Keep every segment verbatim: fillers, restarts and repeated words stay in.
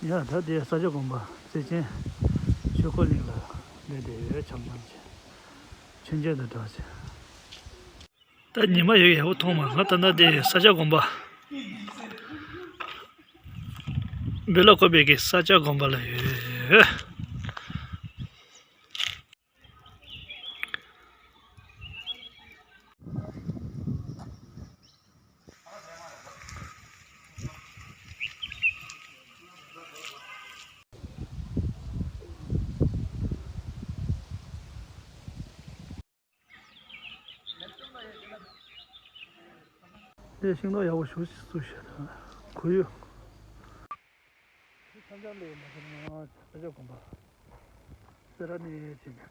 ཡ་ད་དེ་ས་སྐྱ་དགོན་པ་བརྩེ་ཆེན་ཆོས་འཁོར་གླིང་ལ་སླེབས་བསྡད་ཡོད། འཆམ་འཆམ་བྱས་མཆོད་མཇལ་དང་སྦྲགས་བྱས། ད་ཉི་མ་ཡོད་ཡག་པོ་མཐོང་མ། ང་ད་ལྟ་དེ་ས་སྐྱ་དགོན་པ། བྷེ་ལ་ཀོ་པེ་གི་ས་སྐྱ་དགོན་པ་ལ་ཡོད། དེ་ཤིང་ཏོག་ཡག་པོ་ཞིག་བཙུགས་ཤག་ད་ཁོར་ཡུག་འཆམ་འཆམ་ལས་མ་བྱུང་ན་ས་སྐྱ་དགོན་པ་སེ་ར་ནས་ཕྱིན།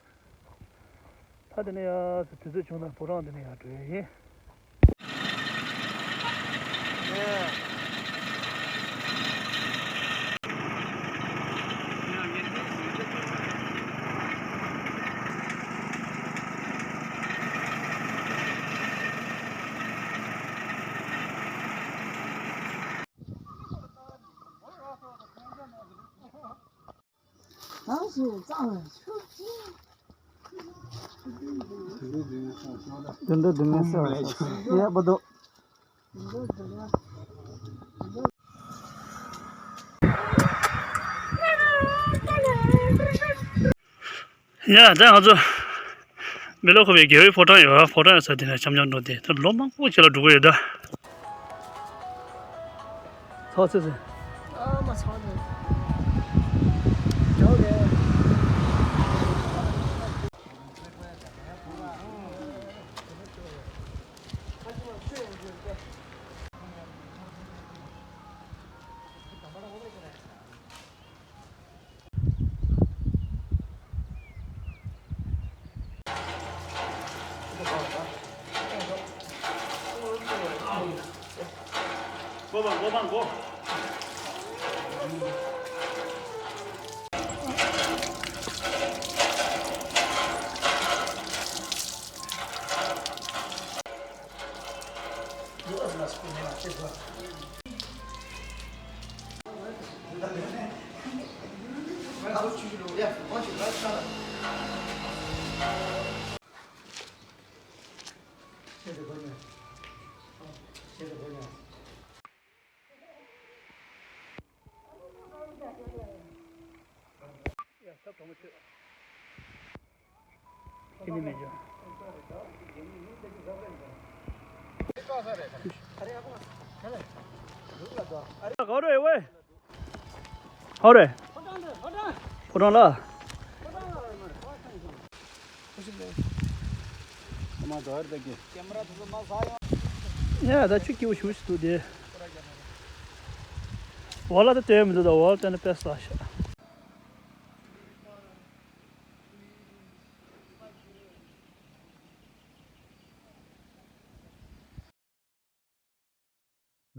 ད་དེ་ནས་ཡར་དུས་ཚོད་བྱུང་ན་ཕོ་བྲང་དེ་ནས་ཡར་འགྲོ་ཡ་ཡིན། ད་སུ་གཙང་བའི་ཆུ་དེ་འདྲ་དེ་ནས་ས་ཡ་བ་དོ། ཡ་ད་ང་ཚོ་བྷེ་ལ་ཀོ་པེ་རྒྱལ་བའི་ཕོ་བྲང་ཡོད། ཕོ་བྲང་ཡོད་ས་དེ་ནས་འཆམ་འཆམ་འགྲོ་དེ་ད་ལོ་མང་པོ་ཅིག་ལ་འགྲོ་གི་ཡོད་ད། ཚོགས་ཚེ་ཚེ། ཨ་མ་ཚོགས་ཚེ། ཇོ་གེ། ཁྱེད་ནི་མེད་ཅོ། ག་རེ་ཝེ། ཧོ་རེ། ཕོ་བྲང་ལ། ཡ་ད་ཆུ་སྐྱིད་པོ་ཞུ་ཞིག་འདུག་དེ། འོ་ལ་ད་ལྟོས་མི་འདུག་ད་འོ་ལ་ལྟོས་ན་དཔེ་ས་ཤ།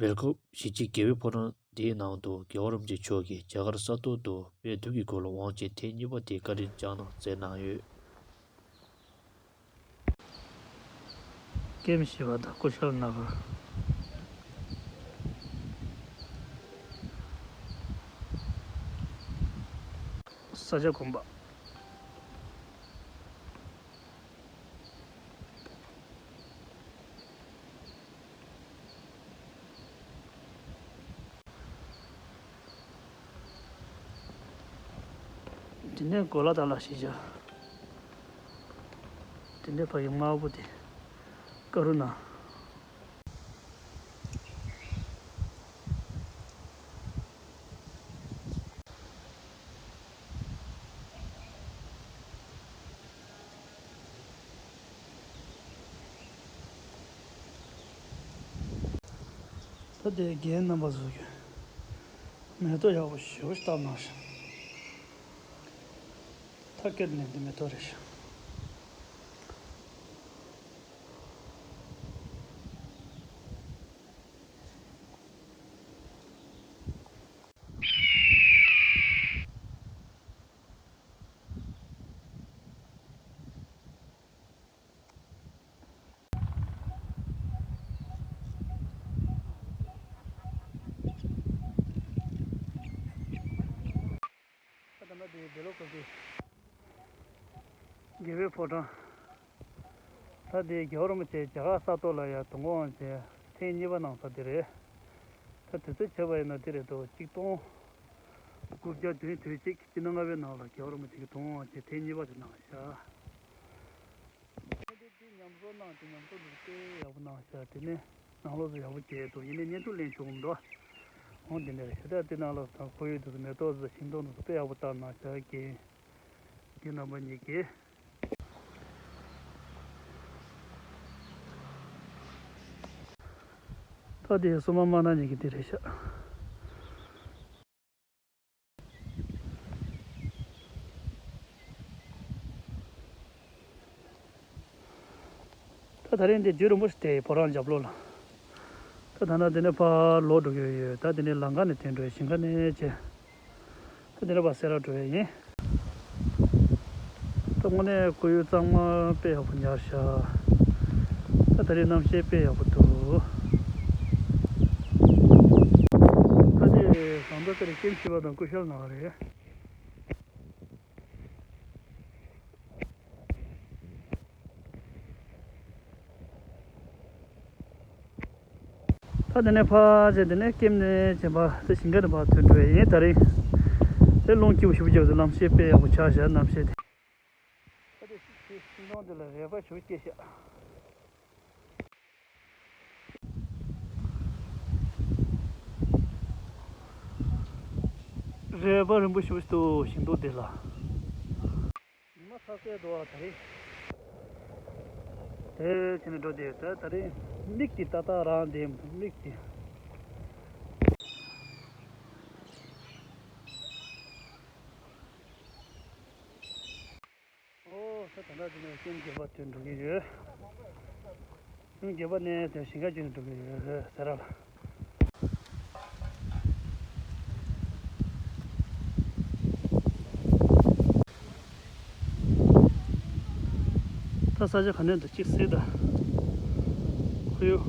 སྦེལ་ཀོབ་གཞིས་བྱེས་དགེ་བའི་ཕོ་བྲང་འདིའི་ནང་དུ་རྒྱལ་བ་རིན་པོ་ཆེ་མཆོག་གིས་རྒྱ་གར་ས་ཐོག་ཏུ་དཔལ་དུས་ཀྱི་འཁོར་ལོ་དབང་ཆེན་ཐེངས་གཉིས་པ་དེ་བཀའ་དྲིན་བསྐྱངས་གནང་མཛད་གནང་ཡོད། ཀེམ་བཞི་པ་དང་སྐུ་ཞབས་ནཱ་ག་ས་སྐྱ་དགོན་པ། དེ་ནས་གོ་ལ་དང་ལ་ཞིག་བཞག་དེ་ནས་ཕ་གི་དམར་པོ་དེ་ཀ་རུ་ན། ད་དེ་རྒན་རྣམ་པ་ཚོ་གི་མེ་ཏོག་ཡག་པོ་ཞེ་པོ་ཞིག་བཏབ་གནང་ཤག་ད་སྐེད་ནས་འདི་མེ་ཏོག་རེད་ཤག་རྒྱལ་བའི་ཕོ་བྲང་། ད་དེ་རྒྱལ་བ་རིན་པོ་ཆེ་རྒྱ་གར་ས་ཐོག་ལ་ཡར་དུས་འཁོར་དབང་བྱས་ཐེངས་གཉིས་པ་གནང་ས་དེ་རེད། ད་དུས་ཚོད་བྱས་པ་ཡིན་ན་དེ་རེད་དོ། ཆིག་སྟོང་དགུ་བརྒྱ་བདུན་དོན་གཅིག་སྤྱི་ཟླ་ལྔ་པའི་ནང་ལ་རྒྱལ་བ་རིན་པོ་ཆེ་གི་དུས་འཁོར་དབང་བྱས་ཐེངས་གཉིས་པ་དེ་གནང་བཞག་དེ་ཉམས་གསོ་གནང་དེ་ཉམས་གསོ་འདུག་དཔེ་ཡག་པོ་གནང་བཞག་དེ་ནས་ནང་ལོགས་སུ་ཡག་པོ་བྱས་འདུག་ཡིན་ནའི་བརྙན་ཐུང་ལེན་ཆོག་གི་མི་འདུག་འོང་དེ་འདྲ་རེད་ཤག་ད་དེ་ནང་ལོགས་དང་ཁོར་ཡུག་འདུག་མེ་ཏོག་འདུག་ཤིང་སྡོང་འདུག་དཔེ་ཡག་པོ་བཏབ་གནང་བཞག་རྒན་རྒན་རྣམ་པ་གཉིས་ཀྱིས། ད་དེ་སོ་མ་མ་ན་གཉིས་ཀྱི་དེ་རེད་ཤག་ད་ད་རིང་འདི་རྒྱུན་རིང་པོ་ཞིག་བལྟས་ཡོད་ཕོ་བྲང་རྒྱབ་ལོགས་ལ། ད་ད་ན་འདི་ནས་ཕར་ལོག་འགྲོ་གི་ཡོད། ད་འདི་ནས་ལམ་ཁ་ནས་ཐོན་འགྲོ་ཡ། ཞིང་ཁ་ནས་བྱས། ད་འདི་ནས་ཕར་སེ་ར་འགྲོ་ཡ་ཡིན། ད་དངོས་གནས་ཁོར་ཡུག་གཙང་མ་དཔེ་ཡག་པོ་ཉར་ཤག་ད་ད་རིང་གནམ་གཤིས་དཔེ་ཡག་པོ་འདུག་ད་དེ་ཟངས་མདོག་དཔེ་རེད། ཀེམ་བཞི་པ་དང་སྐུ་ཤལ་ནང་རེད། ད་དེ་ནས་ཕར་བྱས་དེ་ནས་ཀེམ་ནས་བྱས་པ་དེ་ཞིང་ཁ་ནས་ཕར་ཐོན་འགྲོ་ཡ་ཡིན། ད་རིང་དེ་རླུང་སྐྱིད་པོ་ཞེ་པོ་རྒྱབ་ཚེ་གནམ་གཤིས་དཔེ་ཡག་པོ་ཆགས་ཤག་གནམ་གཤིས་དེ། ད་དེ་ཤིང་སྡོང་དེ་ལ་རས་པ་ཞེ་པོ་སྐྱེས་ཤག་རས་པ་རིང་པོ་ཞེ་པོ་ཞིག་འདུག་ཤིང་སྡོང་དེ་ལ། ཉི་མ་ཚ་སེ་འདུག་ཨ། ད་རེས་དེ་བྱས་ནས་འགྲོ་བསྡད་ཡོད། ད་ད་རེས་མིག་དེ་ཏག་ཏག་རག་བསྡད་མི་འདུག་མིག་དེ། ཨོ་ད་ད་ལྟ་དེ་ནས་ཀེམ་བརྒྱད་པ་དེ་འགྲོ་གི་ཡོད། ཀེམ་བརྒྱད་པ་ནས་དེ་ཞིང་ཁ་བརྒྱུད་ནས་འགྲོ་གི་ཡོད་ཟེར་ར་ལ། ད་ས་ཆ་ག་ནས་འདུག་གཅིག་གཟིགས་དང་། ཁོར་ཡུག་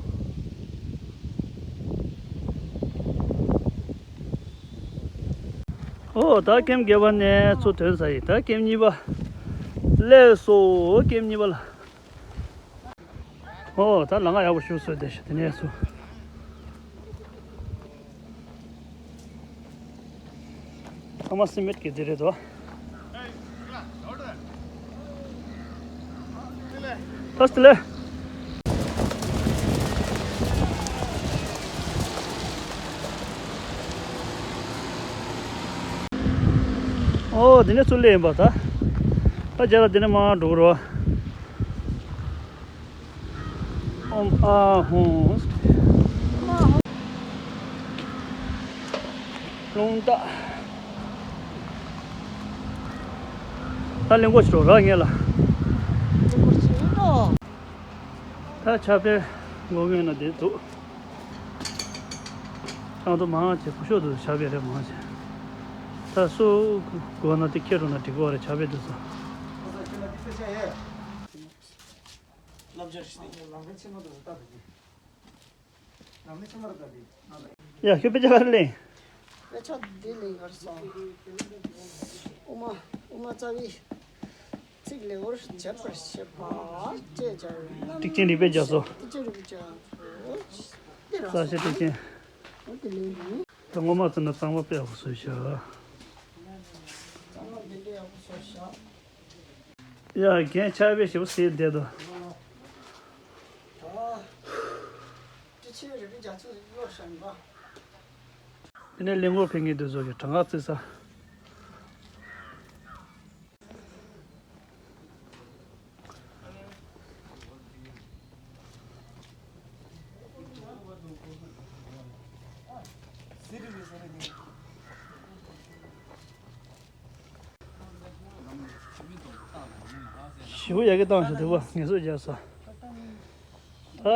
ཨོ་ད་ཀེམ་བརྒྱད་པ་ནས་ཚུར་ཐོན་ས་ཡིན། ད་ཀེམ་གཉིས་པ་སླེབས་སོང་། ཀེམ་གཉིས་པ་ལ། ཨོ་ད་ལམ་ཁ་ཡག་པོ་ཞིག་བཟོས་བསྡད་ཤག་དེ་ནས་སུ། ཚང་མ་སི་མེད་ཀྱི་དེ་རེད་དོ། ད་སྟི་ལེ། ཨོ་དེ་ནས་ཚུར་སླེབས་ཡིན་པ་ད། ད་རྗེས་ལ་དེ་ནས་མར་འགྲོ་གི་རེད་བ། ཨོམ་ཨ་ཧོང་། རླུང་རྟ། ད་གླིང་སྐོར་ཞིག་འགྲོ་ར་ངེས་ལ། ད་ཆར་པའི་ངོ་ངོས་ན་བསྡད་འདུག་ཁྱང་ཐོ་མང་ཆེ་ཕུ་ཤོག་ཏུ་ཆར་པའི་རེད་མང་ཆེ། ད་སུ་དགོས་ན་དེ་ཁྱེར་འགྲོ་ན་འགྲིག་གི་རེད་ཆར་པའི་དུས་སུ། ཡ་ཁྱོད་དཔེ་ཆ་ག་རེ་ལེན། དཔེ་ཆ་འདི་ལེན་གར་སོང་། དབུ་མ་དབུ་མ་རྩ་བའི་ཚིག་ལེགས་པར་བྱེད་པར་བྱེད་པ་ཅེས་བྱ་བའི་ཐེག་ཆེན་རིག་པའི་རྒྱ་མཚོ། ཐེག་ཆེན་རིག་པའི་རྒྱ་མཚོ། འདི་ར་རྩ་ཤེ་ཐེག་ཆེན། འོ་དེ་ལེན་འདི། ད་སྔོན་མ་ཚོ་ནི་གཙང་མ་དཔེ་ཡག་པོ་བཟོས་ཤག་གཙང་མ་འདི་འདྲ་ཡག་པོ་བཟོས་ཤག་ཡ་རྒན་ཆར་པའི་ཞེ་པོ་ཟེར་བསྡད་དོ། ཨ། ཏི་ཆེ་རི་བི་རྒྱ་མཚོ་གློག་ཤར་ནི་པ། དེ་ནས་གླིང་སྐོར་ཕེབས་མཁན་དེ་ཚོ་གི་གྲངས་ཀ་བརྩི་ས། ཞེ་པོ་ཡག་གི་བཏང་ཤག་འདུག་པ་ངལ་གསོ་རྒྱག་ས། ད་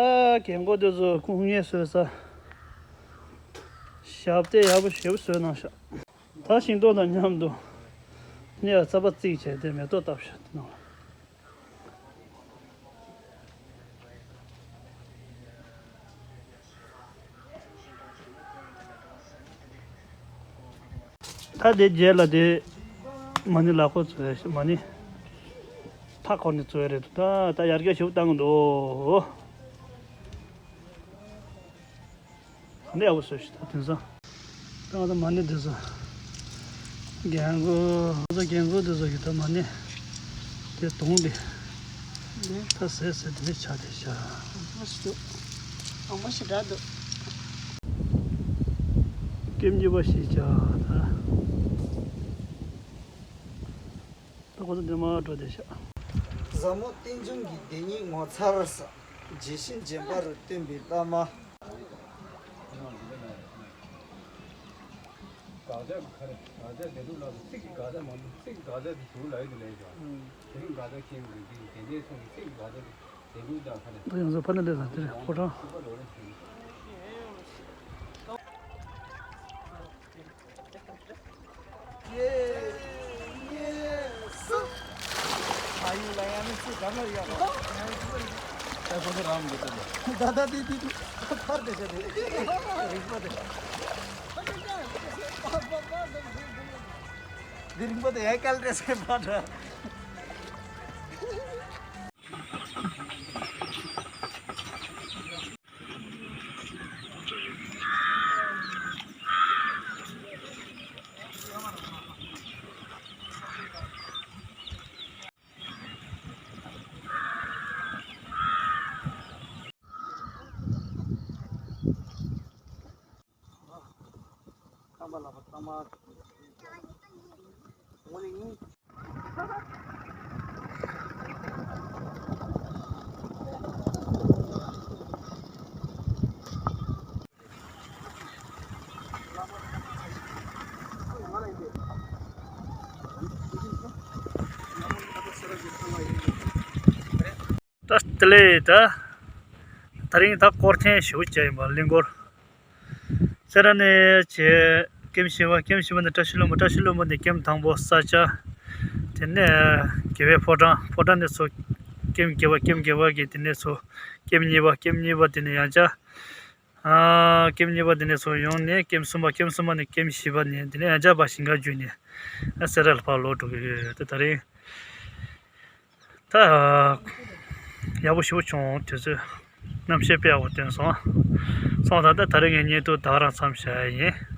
རྒན་གོག་དེ་ཚོ་སྐུ་ངལ་གསོ་ས། ཞབས་བརྟན་ཡག་པོ་ཞེ་པོ་བཟོས་གནང་ཤག་ད་ཤིང་ཏོག་དང་མཉམ་དུ་ངས་རྩ་བ་རྩིག་བྱས་ཏེ་མེ་ཏོག་བཏབ་ཤག་དེ་ནང་ལ། ད་དེ་རྗེས་ལ་དེ་ མ་ཎི་ལག་ཁོ་ཚོས་མ་ཎི་མཐའ་འཁོར་ནས་བཙོས་རེད་འདུག་ད་ད་ཡར་རྒྱས་ཞུ་བཏང་འདུག་ནི་ཡག་པོ་བཟོས་ཤག་ད་དེང་སང་། ད་ང་ཚོ་མ་ཎི་འདི་ཚོ། རྒན་གོག་ང་ཚོ་རྒན་གོག་འདི་ཚོ་གིས་ད་མ་ཎི་དེ་དོང་དེ་ད་ཟས་ཟས་དེ་ནས་ཆ་དེ་བཞག་མ་ཞིག་འདུག་ཨ་མ་ཞིག་འདྲ་འདུག་སྐེམ་གྱི་བ་ཞིག་བྱ་ད། ད་ཁོ་ཚོ་འདི་མ་འགྲོ་བསྡད་ཤག་བཟང་མོ་རྟེན་འབྱུང་གི་བདེན་གཉིས་ངོ་མཚར་ས། ཇི་བཞིན་བརྗོད་པ་རུ་སྟོན་པའི་བླ་མ། དགག་བྱ་གི་ཁ་རེད། དགག་བྱ་བདེན་གྲུབ་ལགས་སུ་ཚིག་གི་དགག་བྱ་མང་པོ། ཚིག་གི་དགག་བྱ་དེ་ཟུར་ལ་ཡོད་དུ་ལས་ཀྱང་། དེ་རིང་དགག་བྱ་མཁན་གྱི་དེ་དེ་འདྲའི་གསུང་གི་ཚིག་གི་དགག་བྱ་དེ་བདེན་གྲུབ་དང་ཁ་རེད། ད་ཡང་སོ་ཕ་ན་ལས་དང་དེ་རེད་ཕོ་བྲང་། འདི་རིང་པོ་དེ་ཡ་གལ་ཏེ་སེམས་པ་འདྲ། ད་དེ་ལས་ད་དེ་རིང་ད་སྐོར་ཐེངས་ཞེ་པོ་བྱས་ཡིན་པ་གླིང་སྐོར། སེ་ར་ནས་བྱས་ཀེམ་བཞི་པ། ཀེམ་བཞི་པ་ནས་བཀྲ་ཤིས་ལྷུན་པོ། བཀྲ་ཤིས་ལྷུན་པོ་ནས་ཀེམ་དང་པོ་ས་སྐྱ། དེ་ནས་དགེ་བའི་ཕོ་བྲང་། ཕོ་བྲང་ནས་ཚུར་ཀེམ་བརྒྱད་པ། ཀེམ་བརྒྱད་པ་གི་དེ་ནས་ཚུར་ཀེམ་གཉིས་པ། ཀེམ་གཉིས་པ་དེ་ནས་ཡང་བསྐྱར། ཨ། ཀེམ་གཉིས་པ་དེ་ནས་ཚུར་ཡོང་ནས་ཀེམ་གསུམ་པ། ཀེམ་གསུམ་པ་ནས་ཀེམ་བཞི་པ་ནས་དེ་ནས་ཡང་བསྐྱར་ཕར་ཞིང་ཁ་བརྒྱུད་ནས་ཨ་སེ་ར་ལ་ཕར་ལོག་འགྲོ་གི་ཡོད། ད་དེ་རིང་ད་ཡག་པོ་ཞེ་པོ་བྱུང་། དུས་ཚོད་གནམ་གཤིས་དཔེ་ཡག་པོ་བསྟན་སོང་། སོང་ཙང་ད་དེ་རིང་ངའི་བརྙན་ཐུང་ད་ག་རང་མཚམས་བཞག་ཡ་ཡིན།